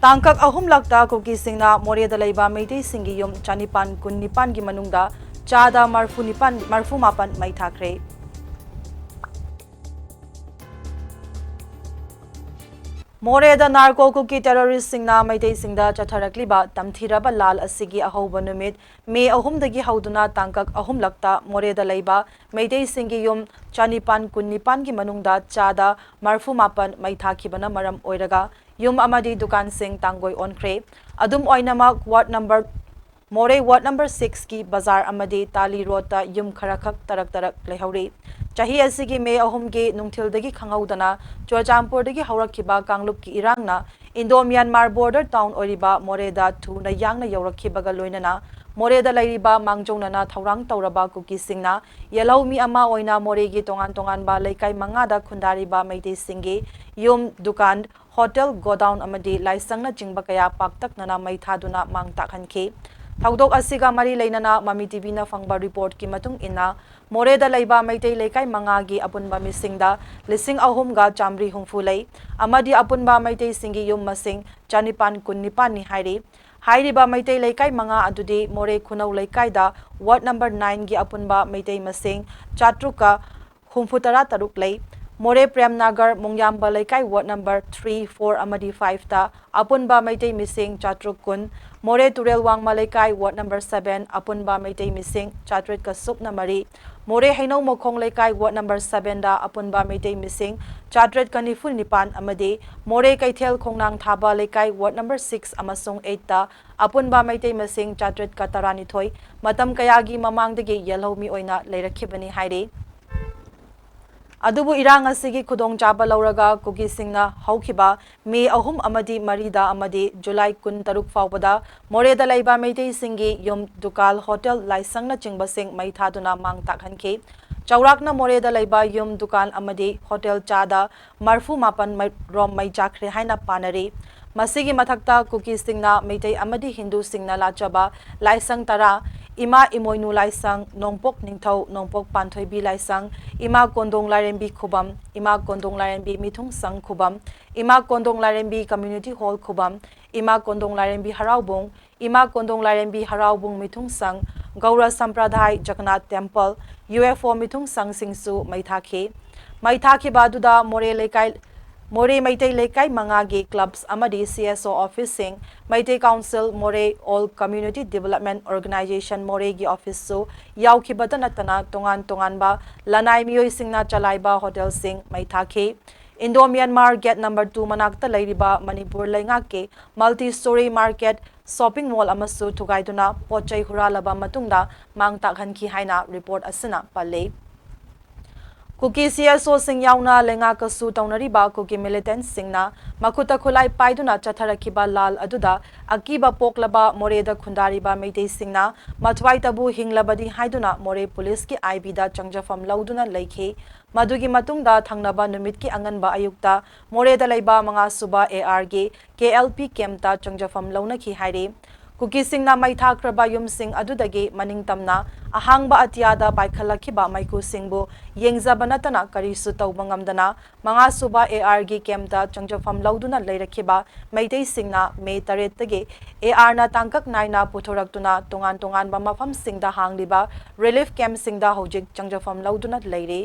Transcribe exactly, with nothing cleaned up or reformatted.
ꯇꯥꯡꯀꯛ ꯑꯍꯨꯝꯂꯛꯇ ꯀꯨꯀꯤꯁꯤꯡꯅ ꯃꯣꯔꯦꯗ ꯂꯩꯕ ꯃꯩꯇꯩꯁꯤꯡꯒꯤ ꯌꯨꯝ ꯆꯅꯤꯄꯥꯟ ꯀꯨꯟꯅꯤꯄꯥꯟꯒꯤ ꯃꯅꯨꯡꯗ ꯆꯥꯗ ꯃꯔꯐꯨ ꯅꯤꯄꯥꯟ, ꯃꯔꯐꯨ ꯃꯥꯄꯟ ꯃꯩ ꯊꯥꯈ꯭ꯔꯦ꯫ ꯃꯣꯔꯦꯗ ꯅꯥꯔꯀꯣ ꯀꯨꯀꯤ ꯇꯦꯔꯣꯔꯤꯁꯁꯤꯡꯅ ꯃꯩꯇꯩꯁꯤꯡꯗ ꯆꯠꯊꯔꯛꯂꯤꯕ ꯇꯝꯊꯤꯔꯕ ꯂꯥꯜ ꯑꯁꯤꯒꯤ ꯑꯍꯧꯕ ꯅꯨꯃꯤꯠ ꯃꯦ ꯑꯍꯨꯝꯗꯒꯤ ꯍꯧꯗꯨꯅ ꯇꯥꯡꯀꯛ ꯑꯍꯨꯝꯂꯛꯇ ꯃꯣꯔꯦꯗ ꯂꯩꯕ ꯃꯩꯇꯩꯁꯤꯡꯒꯤ ꯌꯨꯝ ꯆꯅꯤꯄꯥꯟ ꯀꯨꯟꯅꯤꯄꯥꯟꯒꯤ ꯃꯅꯨꯡꯗ ꯆꯥꯗ ꯃꯔꯐꯨ ꯃꯥꯄꯟ ꯃꯩ ꯊꯥꯈꯤꯕꯅ ꯃꯔꯝ ꯑꯣꯏꯔꯒ ꯌꯨꯝ ꯑꯃꯗꯤ ꯗꯨꯀꯥꯟꯁꯤꯡ ꯇꯥꯡꯒꯣꯏ ꯑꯣꯟꯈ꯭ꯔꯦ꯫ ꯑꯗꯨꯝ ꯑꯣꯏꯅꯃꯛ, ꯋꯥꯔꯗ ꯅꯝꯕꯔ, ꯃꯣꯔꯦ ꯋꯥꯔꯗ ꯅꯝꯕꯔ ꯁꯤꯛꯁꯀꯤ ꯕꯖꯥꯔ ꯑꯃꯗꯤ ꯇꯥꯂꯤ ꯔꯣꯗꯇ ꯌꯨꯝ ꯈꯔꯈꯛ ꯇꯔꯛ ꯇꯔꯛ ꯂꯩꯍꯧꯔꯤ꯫ ꯆꯍꯤ ꯑꯁꯤꯒꯤ ꯃꯦ ꯑꯍꯨꯝꯒꯤ ꯅꯨꯡꯊꯤꯜꯗꯒꯤ ꯈꯪꯍꯧꯗꯅ ꯆꯨꯔꯆꯥꯟꯄꯨꯔꯗꯒꯤ ꯍꯧꯔꯛꯈꯤꯕ ꯀꯥꯡꯂꯨꯞꯀꯤ ꯏꯔꯥꯡꯅ ꯏꯟꯗꯣ ꯃ꯭ꯌꯥꯟꯃꯥꯔ ꯕꯣꯔꯗꯔ ꯇꯥꯎꯟ ꯑꯣꯏꯔꯤꯕ ꯃꯣꯔꯦꯗ ꯊꯨꯅ ꯌꯥꯡꯅ ꯌꯧꯔꯛꯈꯤꯕꯒ ꯂꯣꯏꯅꯅ ꯃꯣꯔꯦꯗ ꯂꯩꯔꯤꯕ ꯃꯥꯡꯖꯧꯅꯅ ꯊꯧꯔꯥꯡ ꯇꯧꯔꯕ ꯀꯨꯀꯤꯁꯤꯡꯅ ꯌꯦꯜꯍꯧꯃꯤ ꯑꯃ ꯑꯣꯏꯅ ꯃꯣꯔꯦꯒꯤ ꯇꯣꯉꯥꯟ ꯇꯣꯉꯥꯟꯕ ꯂꯩꯀꯥꯏ ꯃꯉꯥꯗ ꯈꯨꯟꯗꯥꯔꯤꯕ ꯃꯩꯇꯩꯁꯤꯡꯒꯤ ꯌꯨꯝ, ꯗꯨꯀꯥꯟ, ꯍꯣꯇꯦꯜ, ꯒꯣꯗꯥꯎꯟ ꯑꯃꯗꯤ ꯂꯥꯏꯁꯪꯅꯆꯤꯡꯕ ꯀꯌꯥ ꯄꯥꯛꯇꯛꯅꯅ ꯃꯩ ꯊꯥꯗꯨꯅ ꯃꯥꯡ ꯇꯥꯛꯍꯟꯈꯤ꯫ ꯊꯧꯗꯣꯛ ꯑꯁꯤꯒ ꯃꯔꯤ ꯂꯩꯅꯅ ꯃꯃꯤ ꯇꯤꯚꯤꯅ ꯐꯪꯕ ꯔꯤꯄꯣꯔꯠꯀꯤ ꯃꯇꯨꯡ ꯏꯟꯅ, ꯃꯣꯔꯦꯗ ꯂꯩꯕ ꯃꯩꯇꯩ ꯂꯩꯀꯥꯏ ꯃꯉꯥꯒꯤ ꯑꯄꯨꯟꯕ ꯃꯤꯁꯤꯡꯗ ꯂꯤꯁꯤꯡ ꯑꯍꯨꯝꯒ ꯆꯥꯃꯔꯤ ꯍꯨꯝꯐꯨ ꯂꯩ ꯑꯃꯗꯤ ꯑꯄꯨꯟꯕ ꯃꯩꯇꯩꯁꯤꯡꯒꯤ ꯌꯨꯝ ꯃꯁꯤꯡ ꯆꯅꯤꯄꯥꯟ ꯀꯨꯟꯅꯤꯄꯥꯟꯅꯤ ꯍꯥꯏꯔꯤ꯫ ꯍꯥꯏꯔꯤꯕ ꯃꯩꯇꯩ ꯂꯩꯀꯥꯏ ꯃꯉꯥ ꯑꯗꯨꯗꯤ ꯃꯣꯔꯦ ꯈꯨꯅꯧ ꯂꯩꯀꯥꯏꯗ ꯋꯥꯔꯗ ꯅꯝꯕꯔ ꯅꯥꯏꯟꯒꯤ ꯑꯄꯨꯟꯕ ꯃꯩꯇꯩ ꯃꯁꯤꯡ ꯆꯥꯇ꯭ꯔꯨꯛꯀ ꯍꯨꯝꯐꯨ ꯇꯔꯥ ꯇꯔꯨꯛ ꯂꯩ꯫ ꯃꯣꯔꯦ ꯄ꯭ꯔꯦꯝꯅꯥꯒꯔ ꯃꯣꯡꯌꯥꯝꯕ ꯂꯩꯀꯥꯏ ꯋꯥꯔꯗ ꯅꯝꯕꯔ ꯊ꯭ꯔꯤ, ꯐꯣꯔ ꯑꯃꯗꯤ ꯐꯥꯏꯚꯇ ꯑꯄꯨꯟꯕ ꯃꯩꯇꯩ ꯃꯤꯁꯤꯡ ꯆꯥꯇ꯭ꯔꯨꯛ ꯀꯨꯟ, ꯃꯣꯔꯦ ꯇꯨꯔꯦꯜ ꯋꯥꯡꯃ ꯂꯩꯀꯥꯏ ꯋꯥꯔꯗ ꯅꯝꯕꯔ ꯁꯚꯦꯟ ꯑꯄꯨꯟꯕ ꯃꯩꯇꯩ ꯃꯤꯁꯤꯡ ꯆꯥꯇ꯭ꯔꯦꯠꯀ ꯁꯨꯞꯅ ꯃꯔꯤ, ꯃꯣꯔꯦ ꯍꯩꯅꯧ ꯃꯈꯣꯡ ꯂꯩꯀꯥꯏ ꯋꯥꯔꯗ ꯅꯝꯕꯔ ꯁꯚꯦꯟꯗ ꯑꯄꯨꯟꯕ ꯃꯩꯇꯩ ꯃꯤꯁꯤꯡ ꯆꯥꯇ꯭ꯔꯦꯠꯀ ꯅꯤꯐꯨ ꯅꯤꯄꯥꯟ ꯑꯃꯗꯤ ꯃꯣꯔꯦ ꯀꯩꯊꯦꯜ ꯈꯣꯡꯅꯥꯡ ꯊꯥꯕ ꯂꯩꯀꯥꯏ ꯋꯥꯔꯗ ꯅꯝꯕꯔ ꯁꯤꯛꯁ ꯑꯃꯁꯨꯡ ꯑꯩꯠꯇ ꯑꯄꯨꯟꯕ ꯃꯩꯇꯩ ꯃꯁꯤꯡ ꯆꯥꯇ꯭ꯔꯦꯠꯀ ꯇꯔꯥꯅꯤꯊꯣꯏ꯫ ꯃꯇꯝ ꯀꯌꯥꯒꯤ ꯃꯃꯥꯡꯗꯒꯤ ꯌꯦꯜꯍꯧꯃꯤ ꯑꯣꯏꯅ ꯂꯩꯔꯛꯈꯤꯕꯅꯤ ꯍꯥꯏꯔꯤ꯫ ꯑꯗꯨꯕꯨ ꯏꯔꯥꯡ ꯑꯁꯤꯒꯤ ꯈꯨꯗꯣꯡꯆꯥꯕ ꯂꯧꯔꯒ ꯀꯨꯀꯤꯁꯤꯡꯅ ꯍꯧꯈꯤꯕ ꯃꯦ ꯑꯍꯨꯝ ꯑꯃꯗꯤ ꯃꯔꯤꯗ ꯑꯃꯗꯤ ꯖꯨꯂꯥꯏ ꯀꯨꯟꯇꯔꯨꯛ ꯐꯥꯎꯕꯗ ꯃꯣꯔꯦꯗ ꯂꯩꯕ ꯃꯩꯇꯩꯁꯤꯡꯒꯤ ꯌꯨꯝ, ꯗꯨꯀꯥꯟ, ꯍꯣꯇꯦꯜ, ꯂꯥꯏꯁꯪꯅꯆꯤꯡꯕꯁꯤꯡ ꯃꯩ ꯊꯥꯗꯨꯅ ꯃꯥꯡ ꯇꯥꯛꯍꯟꯈꯤ꯫ ꯆꯥꯎꯔꯥꯛꯅ ꯃꯣꯔꯦꯗ ꯂꯩꯕ ꯌꯨꯝ, ꯗꯨꯀꯥꯟ ꯑꯃꯗꯤ ꯍꯣꯇꯦꯜ ꯆꯥꯗ ꯃꯔꯐꯨ ꯃꯥꯄꯟ ꯃꯩ-, ꯔꯣꯝ ꯃꯩ ꯆꯥꯛꯈ꯭ꯔꯦ ꯍꯥꯏꯅ ꯄꯥꯅꯔꯤ꯫ ꯃꯁꯤꯒꯤ ꯃꯊꯛꯇ ꯀꯨꯀꯤꯁꯤꯡꯅ ꯃꯩꯇꯩ ꯑꯃꯗꯤ ꯍꯤꯟꯗꯨꯁꯤꯡꯅ ꯂꯥꯠꯆꯕ ꯂꯥꯏꯁꯪ ꯇꯔꯥ, ꯏꯃꯥ ꯏꯃꯣꯏꯅꯨ ꯂꯥꯏꯁꯪ, ꯅꯣꯡꯄꯣꯛ ꯅꯤꯡꯊꯧ, ꯅꯣꯡꯄꯣꯛ ꯄꯥꯟꯊꯣꯏꯕꯤ ꯂꯥꯏꯁꯪ, ꯏꯃꯥ ꯀꯣꯟꯗꯣꯡ ꯂꯥꯏꯔꯦꯝꯕꯤ ꯈꯨꯕꯝ, ꯏꯃꯥ ꯀꯣꯟꯗꯣꯡ ꯂꯥꯏꯔꯦꯝꯕꯤ ꯃꯤꯊꯨꯡ ꯁꯪ ꯈꯨꯕꯝ, ꯏꯃꯥ ꯀꯣꯟꯗꯣꯡ ꯂꯥꯏꯔꯦꯝꯕꯤ Community Hall ꯈꯨꯕꯝ, ꯏꯃꯥ ꯀꯣꯟꯗꯣꯡ ꯂꯥꯏꯔꯦꯝꯕꯤ ꯍꯔꯥꯎꯕꯨꯡ, ꯏꯃꯥ ꯀꯣꯟꯗꯣꯡ ꯂꯥꯏꯔꯦꯝꯕꯤ ꯍꯔꯥꯎꯕꯨꯡ ꯃꯤꯊꯨꯡ ꯁꯪ, ꯒꯧꯔ ꯁꯝꯄ꯭ꯔꯗꯥꯏ Jagannath temple, U F O ꯃꯤꯊꯨꯡ ꯁꯪꯁꯤꯡꯁꯨ ꯃꯩ ꯊꯥꯈꯤ꯫ ꯃꯩ ꯊꯥꯈꯤꯕ ꯑꯗꯨꯗ ꯃꯣꯔꯦ ꯂꯩꯀꯥꯏ, ꯃꯣꯔꯦ ꯃꯩꯇꯩ ꯂꯩꯀꯥꯏ ꯃꯉꯥꯒꯤ ꯀ꯭ꯂꯕꯁ ꯑꯃꯗꯤ ꯁꯤ ꯑꯦꯁ ꯑꯣ ꯑꯣꯐꯤꯁꯁꯤꯡ, ꯃꯩꯇꯩ ꯀꯥꯎꯟꯁꯤꯜ ꯃꯣꯔꯦ, All Community Development Organization ꯃꯣꯔꯦꯒꯤ ꯑꯣꯐꯤꯁꯁꯨ ꯌꯥꯎꯈꯤꯕꯇ ꯅꯠꯇꯅ ꯇꯣꯉꯥꯟ ꯇꯣꯉꯥꯟꯕ ꯂꯅꯥꯏ ꯃꯤꯑꯣꯏꯁꯤꯡꯅ ꯆꯂꯥꯏꯕ ꯍꯣꯇꯦꯜꯁꯤꯡ ꯃꯩ ꯊꯥꯈꯤ꯫ Indo Myanmar gate number two ꯃꯅꯥꯛꯇ ꯂꯩꯔꯤꯕ ꯃꯅꯤꯄꯨꯔ ꯂꯩꯉꯥꯛꯀꯤ multi story market, shopping mall ꯑꯃꯁꯨ ꯊꯨꯒꯥꯏꯗꯨꯅ ꯄꯣꯠ ꯆꯩ ꯍꯨꯔꯥꯜꯂꯕ ꯃꯇꯨꯡꯗ ꯃꯥꯡ ꯇꯥꯛꯍꯟꯈꯤ ꯍꯥꯏꯅ ꯔꯤꯄꯣꯔꯠ ꯑꯁꯤꯅ ꯄꯜꯂꯤ꯫ ꯀꯨꯀꯤ ꯁꯤ ꯑꯦꯁ ꯑꯣꯁꯤꯡ ꯌꯥꯎꯅ ꯂꯩꯉꯥꯛꯀꯁꯨ ꯇꯧꯅꯔꯤꯕ ꯀꯨꯀꯤ ꯃꯤꯂꯤꯇꯦꯟꯠꯁꯤꯡꯅ ꯃꯈꯨꯠꯇ ꯈꯨꯠꯂꯥꯏ ꯄꯥꯏꯗꯨꯅ ꯆꯠꯊꯔꯛꯈꯤꯕ ꯂꯥꯜ ꯑꯗꯨꯗ ꯑꯀꯤꯕ ꯄꯣꯛꯂꯕ ꯃꯣꯔꯦꯗ ꯈꯨꯟꯗꯥꯔꯤꯕ ꯃꯩꯇꯩꯁꯤꯡꯅ ꯃꯊ꯭ꯋꯥꯏꯇꯕꯨ ꯍꯤꯡꯂꯕꯗꯤ ꯍꯥꯏꯗꯨꯅ ꯃꯣꯔꯦ ꯄꯨꯂꯤꯁꯀꯤ ꯑꯥꯏ ꯕꯤꯗ ꯆꯪꯖꯐꯝ ꯂꯧꯗꯨꯅ ꯂꯩꯈꯤ꯫ ꯃꯗꯨꯒꯤ ꯃꯇꯨꯡꯗ ꯊꯪꯅꯕ ꯅꯨꯃꯤꯠꯀꯤ ꯑꯉꯟꯕ ꯑꯌꯨꯛꯇ ꯃꯣꯔꯦꯗ ꯂꯩꯕ ꯃꯉꯥꯁꯨꯕ ꯑꯦ ꯑꯥꯔꯒꯤ ꯀꯦ ꯑꯦꯜ ꯄꯤ ꯀꯦꯝꯞꯇ ꯆꯪꯖꯐꯝ ꯂꯧꯅꯈꯤ ꯍꯥꯏꯔꯤ꯫ ꯀꯨꯀꯤꯁꯤꯡꯅ ꯃꯩ ꯊꯥꯈ꯭ꯔꯕ ꯌꯨꯝꯁꯤꯡ ꯑꯗꯨꯗꯒꯤ ꯃꯅꯤꯡ ꯇꯝꯅ ꯑꯍꯥꯡꯕ ꯑꯇꯤꯌꯥꯗ ꯄꯥꯏꯈꯠꯂꯛꯈꯤꯕ ꯃꯩꯈꯨꯁꯤꯡꯕꯨ ꯌꯦꯡꯖꯕ ꯅꯠꯇꯅ ꯀꯔꯤꯁꯨ ꯇꯧꯕ ꯉꯝꯗꯅ ꯃꯉꯥꯁꯨꯕ ꯑꯦ ꯑꯥꯔꯒꯤ ꯀꯦꯝꯞꯇ ꯆꯪꯖꯐꯝ ꯂꯧꯗꯨꯅ ꯂꯩꯔꯛꯈꯤꯕ ꯃꯩꯇꯩꯁꯤꯡꯅ ꯃꯦ ꯇꯔꯦꯠꯇꯒꯤ ꯑꯦ ꯑꯥꯔꯅ ꯇꯥꯡꯀꯛ ꯅꯥꯏꯅ ꯄꯨꯊꯣꯔꯛꯇꯨꯅ ꯇꯣꯉꯥꯟ ꯇꯣꯉꯥꯟꯕ ꯃꯐꯝꯁꯤꯡꯗ ꯍꯥꯡꯂꯤꯕ ꯔꯤꯂꯤꯐ ꯀꯦꯝꯞꯁꯤꯡꯗ ꯍꯧꯖꯤꯛ ꯆꯪꯖꯐꯝ ꯂꯧꯗꯨꯅ ꯂꯩꯔꯤ꯫